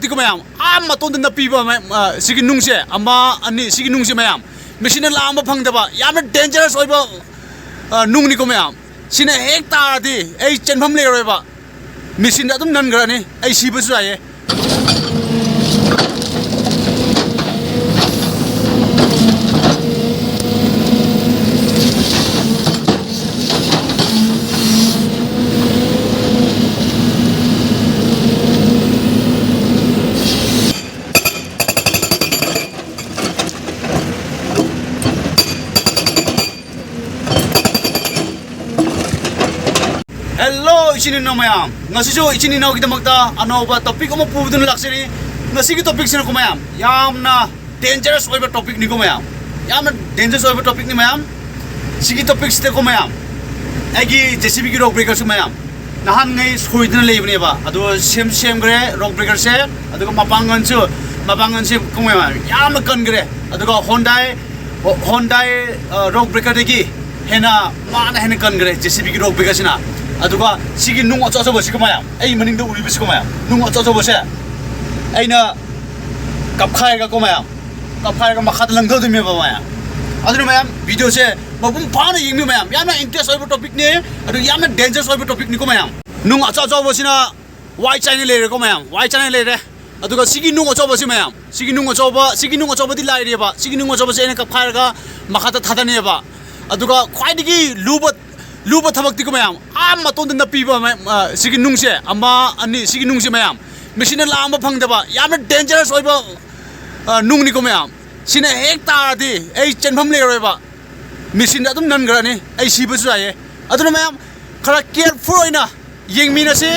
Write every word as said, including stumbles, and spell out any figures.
ꯇꯤꯀꯣ ꯃꯌꯥꯝ, ꯑꯥ ꯃꯇꯣꯟꯗ ꯅꯞꯄꯤꯕ ꯃꯌꯥꯝ, ꯑ, ꯁꯤꯒꯤ ꯅꯨꯡꯁꯦ, ꯑꯃ, ꯑꯅꯤ, ꯁꯤꯒꯤ ꯅꯨꯡꯁꯦ ꯃꯌꯥꯝ, ꯃꯦꯆꯤꯟꯅ ꯂꯥꯝꯕ ꯐꯪꯗꯕ, ꯌꯥꯝꯅ ꯗꯦꯟꯖꯔꯁ ꯑꯣꯏꯕ, ꯑ, ꯅꯨꯡꯅꯤꯀꯣ ꯃꯌꯥꯝ꯫ ꯁꯤꯅ ꯍꯦꯛ ꯇꯥꯔꯗꯤ ꯑꯩ ꯆꯦꯟꯐꯝ ꯂꯩꯔꯣꯏꯕ, ꯃꯦꯆꯤꯟꯗ ꯑꯗꯨꯝ ꯅꯟꯈ꯭ꯔꯅꯤ, ꯑꯩ ꯁꯤꯕꯁꯨ ꯌꯥꯏꯌꯦ꯫ Hello, ꯏꯆꯤꯟ ꯏꯅꯥꯎ ꯃꯌꯥꯝ, ꯉꯁꯤꯁꯨ ꯏꯆꯤꯟ ꯏꯅꯥꯎꯒꯤꯗꯃꯛꯇ ꯑꯅꯧꯕ ꯇꯣꯄꯤꯛ ꯑꯃ ꯄꯨꯗꯨꯅ ꯂꯥꯛꯆꯔꯤ꯫ ꯉꯁꯤꯒꯤ ꯇꯣꯄꯤꯛꯁꯤꯅꯀꯣ ꯃꯌꯥꯝ, ꯌꯥꯝꯅ ꯗꯦꯟꯖꯔꯁ ꯑꯣꯏꯕ ꯇꯣꯄꯤꯛꯅꯤꯀꯣ ꯃꯌꯥꯝ, ꯌꯥꯝꯅ ꯗꯦꯟꯖꯔꯁ ꯑꯣꯏꯕ ꯇꯣꯄꯤꯛꯅꯤ ꯃꯌꯥꯝ꯫ ꯁꯤꯒꯤ ꯇꯣꯄꯤꯛꯁꯤꯗꯀꯣ ꯃꯌꯥꯝ, ꯑꯩꯒꯤ ꯖꯦ ꯁꯤ ꯕꯤꯒꯤ ꯔꯣꯛ ꯕ꯭ꯔꯦꯀꯔꯁꯨ ꯃꯌꯥꯝ ꯅꯍꯥꯟꯉꯩ ꯁꯣꯏꯗꯅ ꯂꯩꯕꯅꯦꯕ, ꯑꯗꯣ ꯁꯦꯝ ꯁꯦꯝꯈ꯭ꯔꯦ ꯔꯣꯛ ꯕ꯭ꯔꯦꯀꯔꯁꯦ꯫ ꯑꯗꯨꯒ ꯃꯄꯥꯡꯒꯜꯁꯨ, ꯃꯄꯥꯡꯒꯜꯁꯦ ꯀꯣ ꯃꯌꯥꯝ, ꯌꯥꯝꯅ ꯀꯟꯈ꯭ꯔꯦ꯫ ꯑꯗꯨꯒ ꯍꯣꯟꯗꯥꯏ, ꯍꯣꯟꯗꯥꯏ, ꯑ, ꯔꯣꯛ ꯕ꯭ꯔꯦꯀꯔꯗꯒꯤ ꯍꯦꯟꯅ ꯃꯥꯅ ꯍꯦꯟꯅ ꯀꯟꯈ꯭ꯔꯦ ꯖꯦ ꯁꯤ ꯕꯤꯒꯤ ꯔꯣꯛ ꯕ꯭ꯔꯦꯀꯔꯁꯤꯅ꯫ ꯑꯗꯨꯒ ꯁꯤꯒꯤ ꯅꯨꯡ ꯑꯆꯧ ꯑꯆꯧꯕꯁꯤꯀꯣ ꯃꯌꯥꯝ, ꯑꯩ ꯃꯅꯤꯡꯗ ꯎꯔꯤꯕꯁꯤꯀꯣ ꯃꯌꯥꯝ, ꯅꯨꯡ ꯑꯆꯧ ꯑꯆꯧꯕꯁꯦ ꯑꯩꯅ ꯀꯞꯈꯥꯏꯔꯒꯀꯣ ꯃꯌꯥꯝ, ꯀꯞꯈꯥꯏꯔꯒ ꯃꯈꯥꯗ ꯂꯪꯊꯗꯣꯏꯅꯦꯕ ꯃꯌꯥꯝ꯫ ꯑꯗꯨꯅ ꯃꯌꯥꯝ, ꯚꯤꯗꯤꯑꯣꯁꯦ ꯃꯄꯨꯡ ꯐꯥꯅ ꯌꯦꯡꯕꯤꯌꯨ ꯃꯌꯥꯝ, ꯌꯥꯝꯅ ꯏꯟꯇꯔꯦꯁ ꯑꯣꯏꯕ ꯇꯣꯄꯤꯛꯅꯤ, ꯑꯗꯨ ꯌꯥꯝꯅ ꯗꯦꯟꯖꯔꯁ ꯑꯣꯏꯕ ꯇꯣꯄꯤꯛꯅꯤꯀꯣ ꯃꯌꯥꯝ꯫ ꯅꯨꯡ ꯑꯆꯧ ꯑꯆꯧꯕꯁꯤꯅ ꯋꯥꯏ ꯆꯥꯏꯅ ꯂꯩꯔꯦꯀꯣ ꯃꯌꯥꯝ, ꯋꯥꯏ ꯆꯥꯏꯅ ꯂꯩꯔꯦ꯫ ꯑꯗꯨꯒ ꯁꯤꯒꯤ ꯅꯨꯡ ꯑꯆꯧꯕꯁꯤ ꯃꯌꯥꯝ, ꯁꯤꯒꯤ ꯅꯨꯡ ꯑꯆꯧꯕ, ꯁꯤꯒꯤ ꯅꯨꯡ ꯑꯆꯧꯕꯗꯤ ꯂꯥꯏꯔꯤꯑꯕ, ꯁꯤꯒꯤ ꯅꯨꯡ ꯑꯆꯧꯕꯁꯦ ꯑꯩꯅ ꯀꯞꯈꯥꯏꯔꯒ ꯃꯈꯥꯗ ꯊꯥꯗꯅꯦꯕ꯫ ꯑꯗꯨꯒ ꯈ꯭ꯋꯥꯏꯗꯒꯤ ꯂꯨꯕ, ꯂꯨꯕ ꯊꯕꯛꯇꯤꯀꯣ ꯃꯌꯥꯝ, ꯑꯥ ꯃꯇꯣꯟꯗ ꯅꯞꯄꯤꯕ ꯃꯌꯥꯝ, ꯑ, ꯁꯤꯒꯤ ꯅꯨꯡꯁꯦ, ꯑꯃ, ꯑꯅꯤ, ꯁꯤꯒꯤ ꯅꯨꯡꯁꯦ ꯃꯌꯥꯝ, ꯃꯦꯆꯤꯟꯅ ꯂꯥꯝꯕ ꯐꯪꯗꯕ, ꯌꯥꯝꯅ ꯗꯦꯟꯖꯔꯁ ꯑꯣꯏꯕ, ꯑ, ꯅꯨꯡꯅꯤꯀꯣ ꯃꯌꯥꯝ꯫ ꯁꯤꯅ ꯍꯦꯛ ꯇꯥꯔꯗꯤ ꯑꯩ ꯆꯦꯟꯐꯝ ꯂꯩꯔꯣꯏꯕ, ꯃꯦꯆꯤꯟꯗ ꯑꯗꯨꯝ ꯅꯟꯈ꯭ꯔꯅꯤ, ꯑꯩ ꯁꯤꯕꯁꯨ ꯌꯥꯏꯌꯦ꯫ ꯑꯗꯨꯅ ꯃꯌꯥꯝ, ꯈꯔ ꯀꯦꯌꯔꯐꯨꯜ ꯑꯣꯏꯅ ꯌꯦꯡꯃꯤꯟꯅꯁꯤ꯫